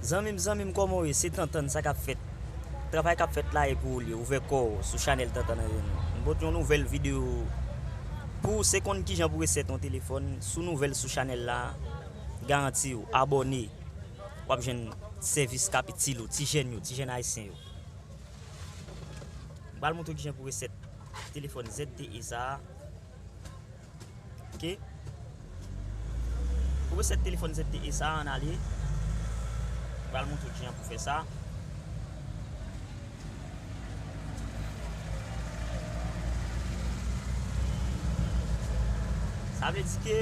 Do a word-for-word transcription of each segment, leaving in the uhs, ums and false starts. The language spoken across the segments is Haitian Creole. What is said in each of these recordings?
Zanmi m, zanmi m, kòman w ye? Se Tantann, sa k ap fèt? Travay k ap fèt la e pou ou l ye. Ouvè kò w sou chanèl Tantann Anjeni. M pote yon nouvèl videyo pou w. Se konn kijan pou resèt yon telefòn. Si w nouvèl sou chanèl la, garanti w abòne. W ap jwenn sèvis k ap itil ou, ti jèn yo, ti jèn ayisyen yo. M pral montre w kijan pou resèt telefòn Z T E sa a. Ok. Pou resèt telefòn Z T E sa a, ann ale. M pral montre w kijan pou fè sa. Sa vle di ke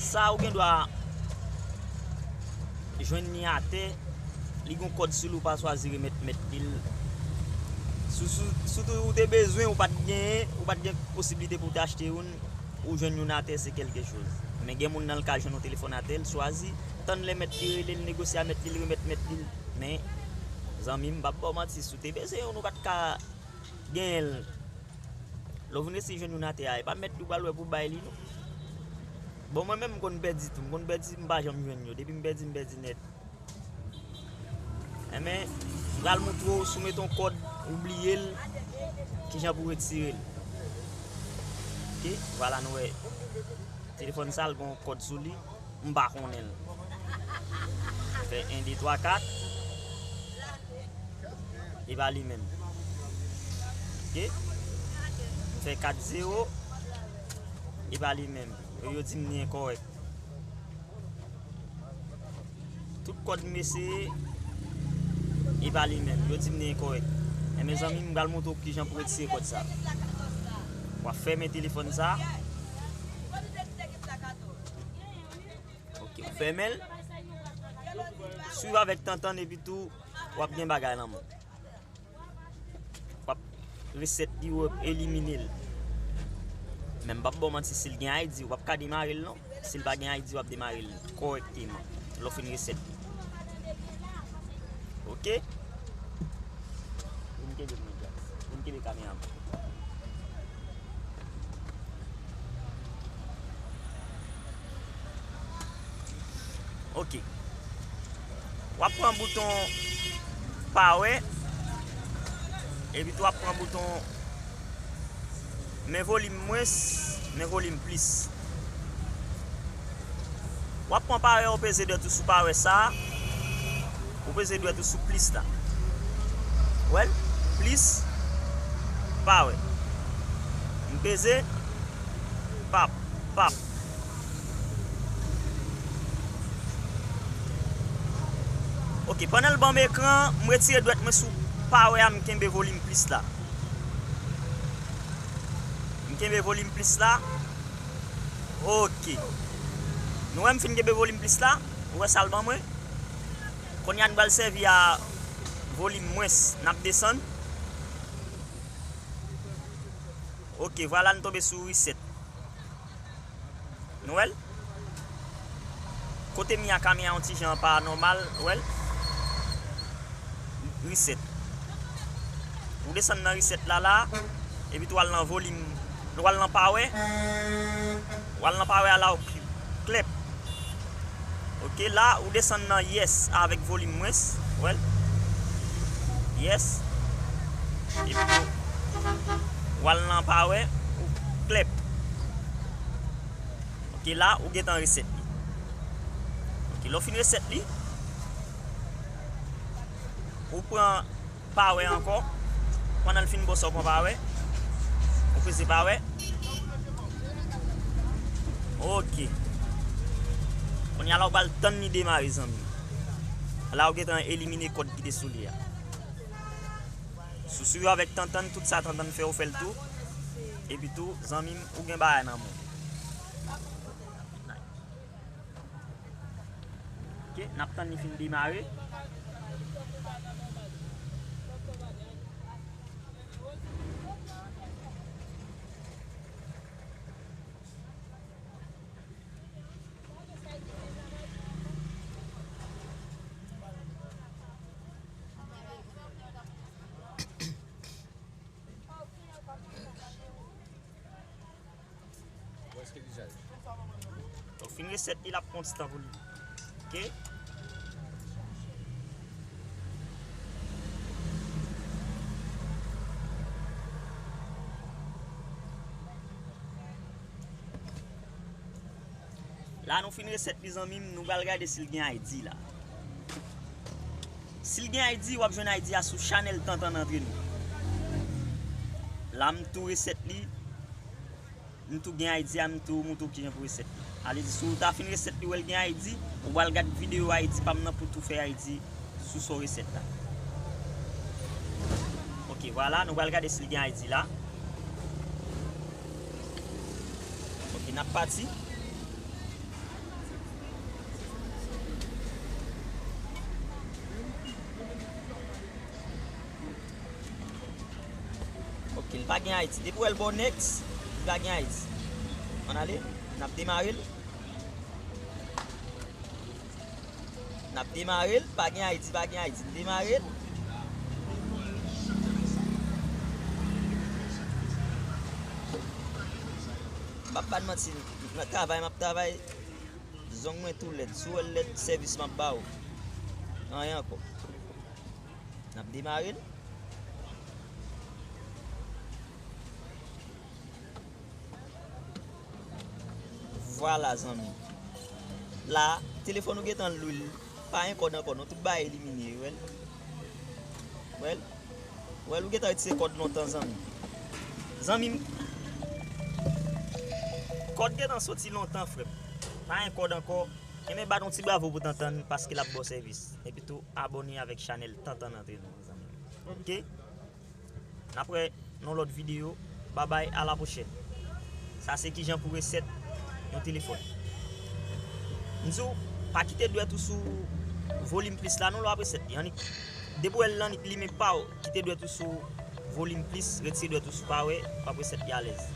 sa ou gen dwa jwenn li atè, li gon kòd sou li, ou pa chwazi remèt mèt li l. Sou, sou, sitou ou te bezwen, ou pa t genyen, ou pa t gen posiblite pou w te achte youn, ou jwenn youn atè, se kèlke choz. Men gen moun nan l ka jwenn yon telefòn atè, l chwazi tann lè mèt li rele l, negosye a mèt li, l remèt mèt li l. Men, zanmi m, m p ap ba w manti, si w te bezwen youn, ou pa t ka genyen l. Lè w vin resi jwenn youn atè a, e pa mèt li w pral wè pou bay li, non. Bon, mwen menm, m konn pèdi tou. M konn pèdi, m pa janm jwenn yo. Depi m pèdi, m pèdi nèt. Enben, m pral montre w, si w mete yon kòd, ou bliye l, kijan pou w retire l. Ok, vwala, nou wè. Telefòn sa, l gen yon kòd sou li. M pa konnen l. Fè en, de, twa, kat. E pa li menm. Ok? M fè kat zewo. E pa li menm. Yo, yo di m li enkòrèk. Tout kòd m eseye, e pa li menm. Yo di m li enkòrèk. Enben, zanmi m, m pral montre w kijan pou retire kòd sa. W ap fèmen telefòn sa. Ok, ou fèmen l. Swiv avèk Tantann epi tou, w ap gen bagay nan men w. W ap resèt li, w ap elimine l. Men m p ap ba w manti, si l gen I D, w p ap ka demare l non. Si l pa gen I D, w ap demare l kòrèkteman lè w fin resèt li. Ok? Vin kenbe mwen, Jack. Vin kenbe kamera m. Ok. W ap pran bouton power. Epi tou w ap pran bouton men volim mwens, men volim plis. W ap pran power, ou peze dwèt ou sou power sa a. Ou peze dwèt ou sou plis la. Ou wè l? Plis, power. M peze, pap, pap. Ok, pandan l ban m ekran, m retire dwèt mwen sou power a, m kenbe volim plis la. M kenbe volim plis la. Ok. Nou wè m fin kenbe volim plis la. Ou wè sa l ban mwen? Kounye a n pral sèvi a volim mwens. N ap desann. Ok, vwala n tonbe sou reset. Nou wè l? Kote m ye a, kamera yon ti jan pa nòmal, ou wè l? Reset. Ou desann nan reset la, la, epi tou w al nan volim, ou al nan power, ou al nan power a la, ou kl-, klèp. Ok, la, ou desann nan yes avèk volim mwens, ou wè l? Yes. Epi tou, ou al nan power, ou klèp. Ok, la, ou gentan reset li. Ok, lè w fin reset li, ou pran power ankò. Pandan l fin bon sa, w pran power. Ou peze power. Ok. Kounye a la, ou pral tann li demare, zanmi. La, ou gentan elimine kòd ki te sou li a. Si w swiv avèk Tantann, tout sa Tantann fè, ou fè l tou. Epi tou, zanmi m, ou gen bagay nan men w. Ok, n ap tann li fin demare. Donk, fin resèt li, l ap pran ti tan pou li bouke. La nou fin resèt li, zanmi m, nou pral gade si l gen I D la. Si l gen I D, w ap jwenn I D a sou chanèl Tantann Antre Nou. La m tou resèt li. M tou gen I D a, m tou moutre w kijan pou resèt li. Ale di si w ta fin resèt li, w wè l gen I D, ou pral gad videyo I D pa m nan pou tou fè I D sou sa w resèt la. Ok, vwala, nou pral gade si l gen I D la. Ok, n ap pati. Ok, li pa gen I D. Depi w wè l bò next, li pa gen I D. Ann ale, n ap demare l. N ap demare l, pa gen I D, pa gen I D. N demare l. M ap ba n manti, nan travay, m ap travay. Zong mwen tou lèd. Si w wè l lèd, sèvis m ap ba w. Anyen ankò. N ap demare l. Vwala, zanmi. La, telefòn ou gentan lwil. Pa gen kòd ankò, non. Tout bagay elimine, w wè l. W wè l. W wè l, ou gentan retire kòd lontan, zanmi. Zanmi m. Kòd gentan soti lontan, frè m. Pa gen kòd ankò. Enben, bat yon ti bravo pou Tantann paske l ap ba w sèvis. Epi tou, abòne avèk chanèl Tantann Antre Nou, zanmi m. Ok? N ap wè nan lòt videyo. Babay, a la pwochèn. Sa se kijan pou resèt yon telefòn. M di w, pa kite dwèt ou sou volim plis la non lè w ap resèt li. Annik, depi w wè l annik limen pa w, kite dwèt ou sou volim plis, retire dwèt ou sou pa wè, w ap resèt li alèz.